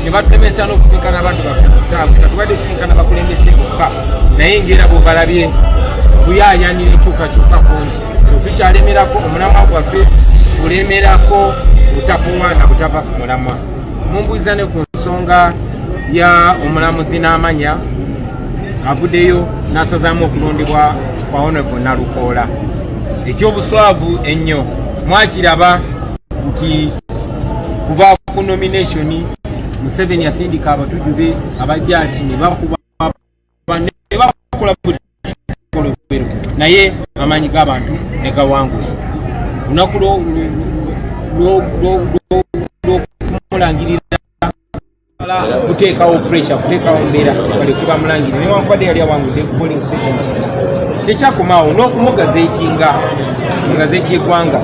Ne batulemesa n'okusinkana abantu baffe musanvu, nga tubadde tusinkana bakulembeze bokka, naye ngaera bwebalabye kuyaayanira enkyukakyuka kungi. So tukyalemerako omulamwa gwaffe, kulemerako butapowa na butava ku mulamwa. Mumbuuza ne ku nsonga ya omulamuzi n'amanya avuddeyo n'asazaamu okulondebwa kwa Honorable Nalukoola. Ekyobuswavu ennyo, mwakiraba nti kuva ku nomination Museveni asindika abatujju be abajja ati ne bakuba ne bakola buli kikolobero, naye amaanyi g'abantu ne gawangula. Olunaku lw'okumulangirira kuteekawo pressure, kuteekawo mbeera baleke bamulangirire, newankubadde yali awanguze polling station. Tekyakomaawo, n'okumugazeetinga mu gazeti y'eggwanga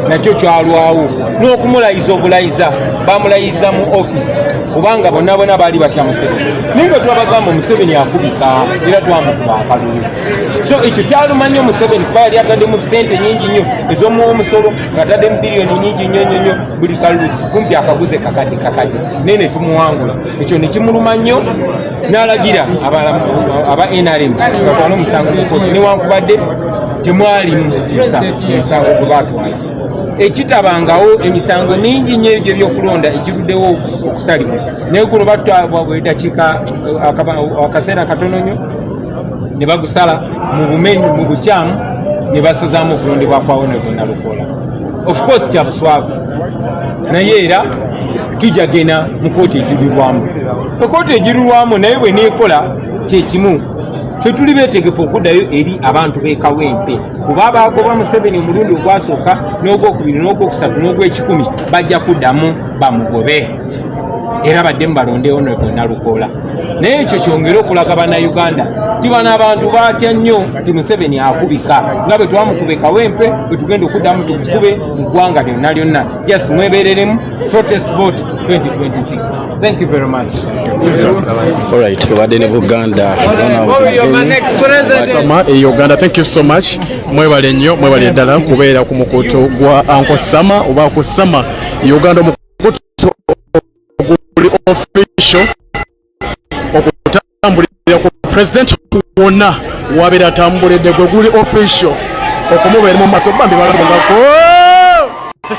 nakyo kyalwawo, n'okumulayiza obulayiza bamulayiza mu office, kubanga bonna bonna baali batya Museveni. Naye nga twabagamba Museveni akubika, era twamukuba akalulu. So ekyo kyaluma nnyo Museveni, kuba yali ataddemu ssente nyingi nnyo ez'omuwa omusolo, ng'ataddemu biliyoni nyingi nnyo nnyo nnyo, buli kalulu kumpi akaguze kakadde kakadde, naye ne tumuwangula. Ekyo ne kimuluma nnyo, n'alagira aba NRM batwale omusango mu kooti, newankubadde temwalimu musango gwe batwala. Ekitabangawo, emisango mingi nnyo egyo ebyokulonda egiruddewo okusalibwa, naye guno dakiika akaseera katono nnyo ne bagusala mu bumenyi, mu bukyamu, ne basazaamu okulondebwa kwa Honorable Nalukoola. Of course kya buswavu, naye era tujja genda mu kooti ejulirwamu. Ekooti ejulirwamu naye bwe neekola kyekimu, ffe tuli beetegefu okuddayo eri abantu b'e Kawempe, kuba baagoba Museveni omulundi ogwasooka n'ogwokubiri n'ogwokusatu n'ogwekikumi, bajja kuddamu bamugobe era baddemu balonde Honorable Nalukoola. Naye ekyo kyongere okulaga Bannayuganda nti bano abantu baatya nnyo nti Museveni akubika, nga bwe twamukuba e Kawempe, bwe tugenda okuddamu tukube mu ggwanga lyonna lyonna. Just mwebereremu, protest vote 2026. Thank you very much. Alright, obadde ne Buganda. Sama e Uganda, thank you so much. Mwebale nnyo, mwebale ddala kubeera ku mukutu gwa Uncle Sama oba ku Sama Uganda, omukutu oguli official okutambulira ku president wonna wabeera atambulidde, gwe guli official okumubeera mu maaso. Bambi balabongako.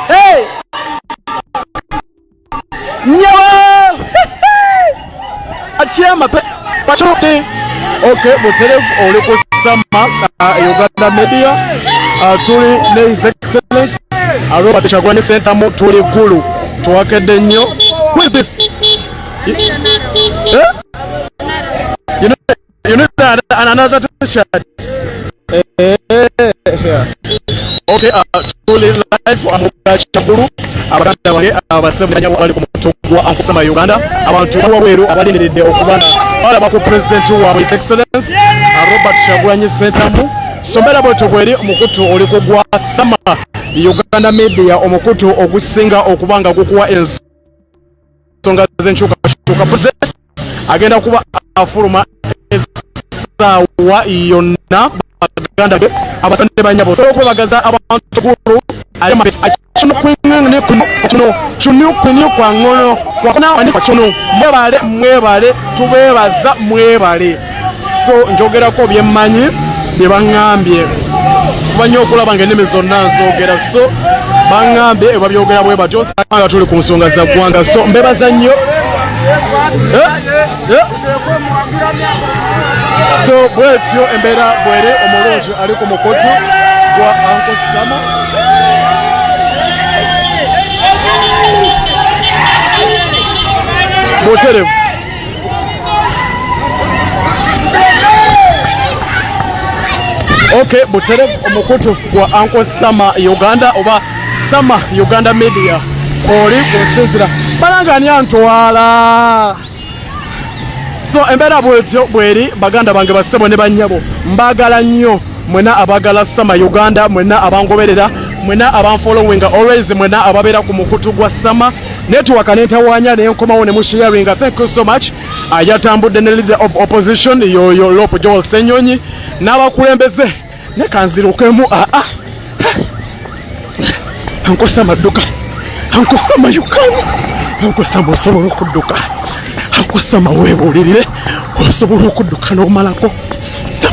Hey! Nyawa! Atyama pe pachote. Okay, buterevu oli ku Sama Uganda Media. Tuli ne His Excellence Robert Kyagulanyi Ssentamu, tuli Gulu. Tuwakedde nnyo. Who is this? Eh? You know that and another T-shirt. Eh, yeah. Okay, tuli live amugakyagulu, abaganda bange abasebanya bali ku mukutu gwa Uncle Sama Uganda, abantu wabweru abalindiridde okuba nga balaba ku president waabwe, His Excellence Robert Kyagulanyi Ssentamu. So mbeera bwetyo bweri, omukutu oli ku gwa Sama Uganda Media, omukutu ogusinga okuba nga gukuwa ensonga z'enkyukakyuka. President agenda kuba afuluma essaawa yonna. Baganda be abasande banyabo, osobola okwebagaza abantu gulu kino kwingene kuno kino kino kuno kwa ngono kwakona wani kwa kino. Mwebale, mwebale, tubebaza, mwebale. So njogerako byemmanyi, bye baŋŋambye, kuba nnyo okulaba nga ennimi zonna nzoogera. So baŋŋambye babyogera bwe batyo, nga tuli ku nsonga za ggwanga. So mbebaza nnyo. Eh? Eh? So bwetyo embeera bweri, omulungi ali ku mukutu gwa Uncle Sama. Buterevu. Okay, buterevu omukutu gwa Uncle Sama Uganda oba Sama Uganda Media oli kunsinzira balanga ani antwala. So embeera bwetyo bweri, baganda bange, bassebo ne bannyabo, mbaagala nnyo mwena abaagala Sama Uganda, mwena abangoberera, mwena abanfollowinga always, mwena ababeera ku mukutu gwa Sama Network nentawaanya nenkomawo ne musharinga. Thank you so much. Yatambudde ne leader of opposition yoyo Lop Joel Ssenyonyi n'abakulembeze ne kanzirukemu. Aa, Uncle Sama dduka, Uncle Sama Uganda. Uncle Sam, osobola okudduka. Uncle Sam, weebuulirire, osobola okudduka n'omalako.